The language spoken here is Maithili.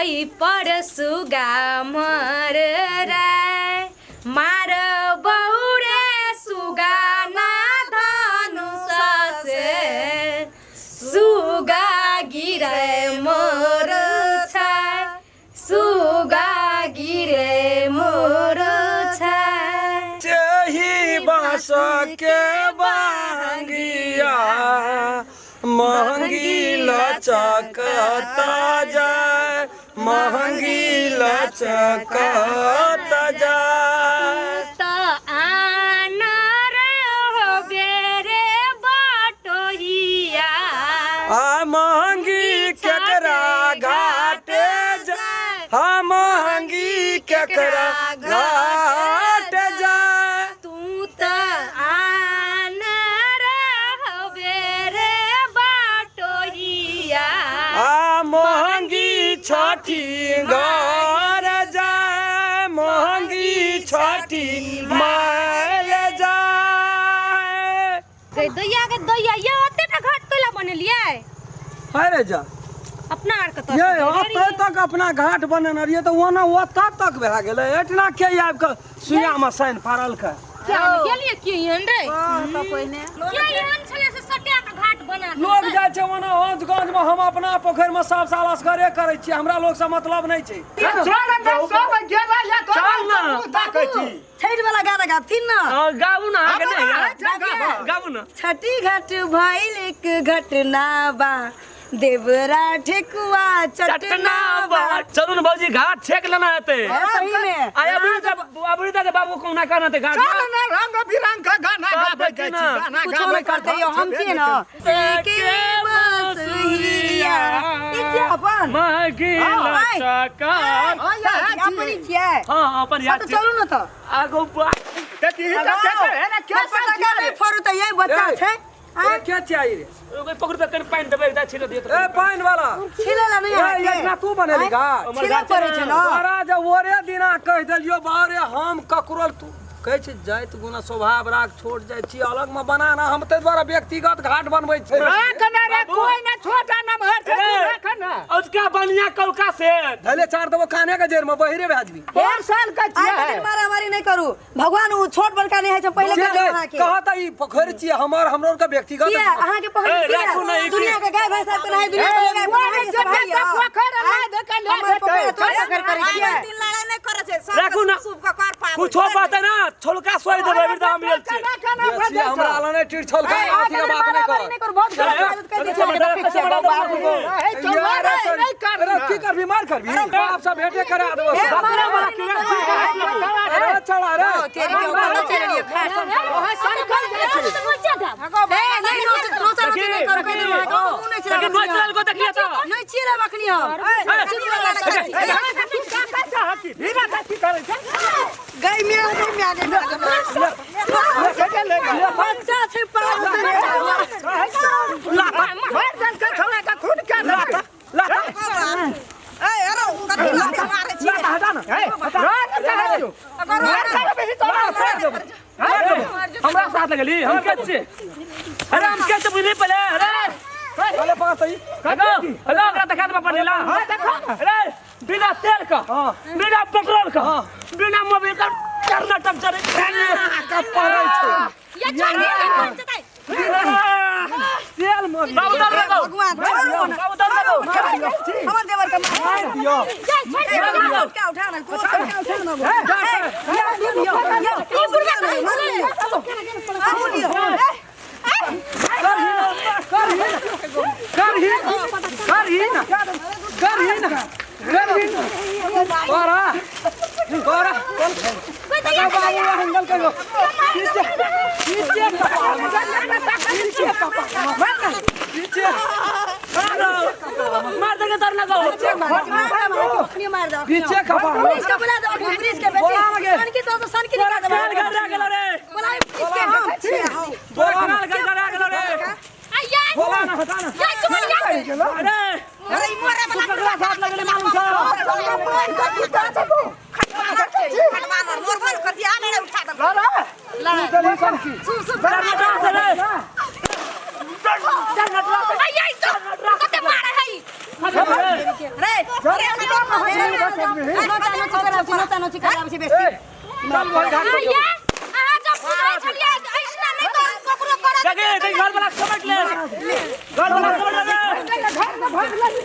ओइ पर सुगा मर रे मार बौरे सुगा ना धनुष से सुगा गिरे मोर छै सुगा गिरे मोर छै। चही बाँस के बांगिया महंगी लचकता जाय, महंगी लचकता जाय। त आनर होबे रे बाटोहिया आ महंगी केकरा घाटे जाय, हा महंगी केकरा घाट जाय। तू त आनर होबे रे बाटोहिया आ महंगी छठी घर जाय, महंगी छठी मायल जाय। गई दैया के दैया, ये ओते टा घाट कैला बनेलियै? अरे जा अपना आर के तो ये ओतऽ तक अपना घाट बनेने रहियै तऽ ओना ओतऽ तक भए गेलै। एहिठिना के आबि कऽ सुइया मे साइन फाड़ल के क्या गेलियै की एहन रे? तऽ पहिने के एहन छलै से सटा के घाट बना देलकै? लोग जाइ छै ओना औंज गंज मे, हम अपना पोखरि मे सब साल असगरे करै छियै, हमरा लोग से मतलब नहि छै। चल ना, सब गेला या तो चल ना। ताकै छी। छठि वाला गाना गाबथिन ना? हाँ, गाबू ना, अहाँके नहि हाँ, है? गाबू। गाबू ना। छठी घाट भइल एक घटना बा, देवरा ठेकुआ चटना चटना बा। बा। चलू ना भौजी, घाट छेक लेना हेतै। सही में। आ अबरी तऽ बाबू कहुना कहना हेतै घाट। चल ना, रंग बिरंग के गाना तब गाबै देखी जाइ ना। छी, गाना कुछो गाबै नहीं करते यो, हम छियै ना के बसुरिया। ई छियै अपन महगी आय। लचका। हाँ, इएह अपन ई छियै। छियै। हाँ, अपन हाँ, याद तऽ छै। चलू ना तऽ। आगू देखी, ई तऽ के है ना, के सब पटाखा छियै? नहि फोड़ू तऽ ये बच्चा ए। छै। ए, के छियै रे? ओकरे पकड़ू तऽ कनि पानि देबै, एकटा छील दियौ तऽ। ए पानि वाला। छिलै ला नहि ए, अहाँके। एकना तू बनेली घाट? छिलै पड़ै छै ना। तोरा जे ओरे दिना कहि देलियो बारे, हम ककरो तू कहै छै जाइत गुना स्वभाव राख, छोट जाइ छी अलग मे बना ना, हम ताहि दुआरे व्यक्तिगत घाट बनबै छै। राख ना रे, कोई ना छोटा नमहर छै, तू राख ना। अजुका बनिया कौका से धैले चार देबो काने के जड़ मे, बहिरे भए जेबी। चार साल के आइ छियै। के दिन मारामारी नहि करू, भगवान उ छोट बड़का नहि होइ छै, पहिले से कह नहि, अहाँके कह तऽ ई पोखरि छियै हमर, हमरो के व्यक्तिगत। किया अहाँके पोखरि ए, किया? राखू ने ई। दुनिया के गाय भैंस आबि के नहाय, दुनिया के लोग आबि के नहाय, सब भाई यऽ। पोखरि ला दे के ले हमर पोखरि जेतै। तोर पोखरि करै छियै। दिन लड़ाई नहि करै छै सब। राखू ना। शुभ के कर पाबै। कुछो बात है ना, छोलका सोई देबै अभी तऽ हम मिलल छी। बेसी हमरा आला नहि टीर छल के अथी के बात नहि मारामारी कर। नहि करू, बहुत गलत आदत कहि दै छै अहाँके, देखै छियै, बाबू। यार, अरे की करबी, मार करबी, बाप से भेटे करा देबो। ए, मारामारी नहि करू। अरे चल, अरे तेरी के ऊपर न चलि लियौ, खा। ए, नहि, नोच- नोचा नोची नहि करू, कहि देलहुँ अहाँके, हमहूँ नहि लेकिन छियै। नोच लेलको देखिए तऽ। नहि छियै अखनी हम। गई मिया, गई मिया, गई मिया। बच्चा छै पागल छै। ए अरे कथी लाठी मारै छी? हटा ना। हमरा साथ लगली, हम के छियै? अरे हम के बुझली पहिले। अरे अरे पकड़ सही। अगो अगो, ओकरा देखा देबा पड़ेला। अरे बिना तेल का, बिना पेट्रोल का, बिना मोबिल का कर्नाटक चले का पड़ै छै ये छोड़ दे, ये तेल मोबिल। बाबू दर लगाओ। भगवान छोड़ू ना। बाबू दर लगाओ। हमर देवर के मार दियौ। दियौ। क्या उठा ना तू, क्या उठा ना? यो यो ई बुढ़वा नहीं मार लियो, आबू लियो। करही करही ना, करही ना, करही ना, तोरा तोरा कका बाबू हंगल करो। पीछे पीछे पीछे पीछे। मार देंगे दर लगाओ। अखनी मार दो। पीछे खपा। पुलिस के बुला दो अखनी, पुलिस के बेटी। बोला लगे। सन की तो सन की निकाल दे। कान गड़ गेलो रे। बोला पुलिस के, हम छियै हम। तोरा कान गड़ गेलो रे। आया। बोला ना, हटा ना। या सुमन या। अरे अरे ई मरे तू वाला ककरा साथ लगले मालूम छौ? खटवानर मोर भल कथी आ नहीं उठा दे। चली सन की। कर्नाटक से रे। आया, ई तो कते मारे है। रे। अरे नोचा नोची कराबै छै, नोचा नोची कराबै छै बेसी। ए, चल वही घाट पर जो। आइए, अहाँ जब बुझै छलियै ऐसना नहि करू ककरो करत। देखे देख, घर वाला समझ ले, घर वाला समझ ले। घर से भाग लगी।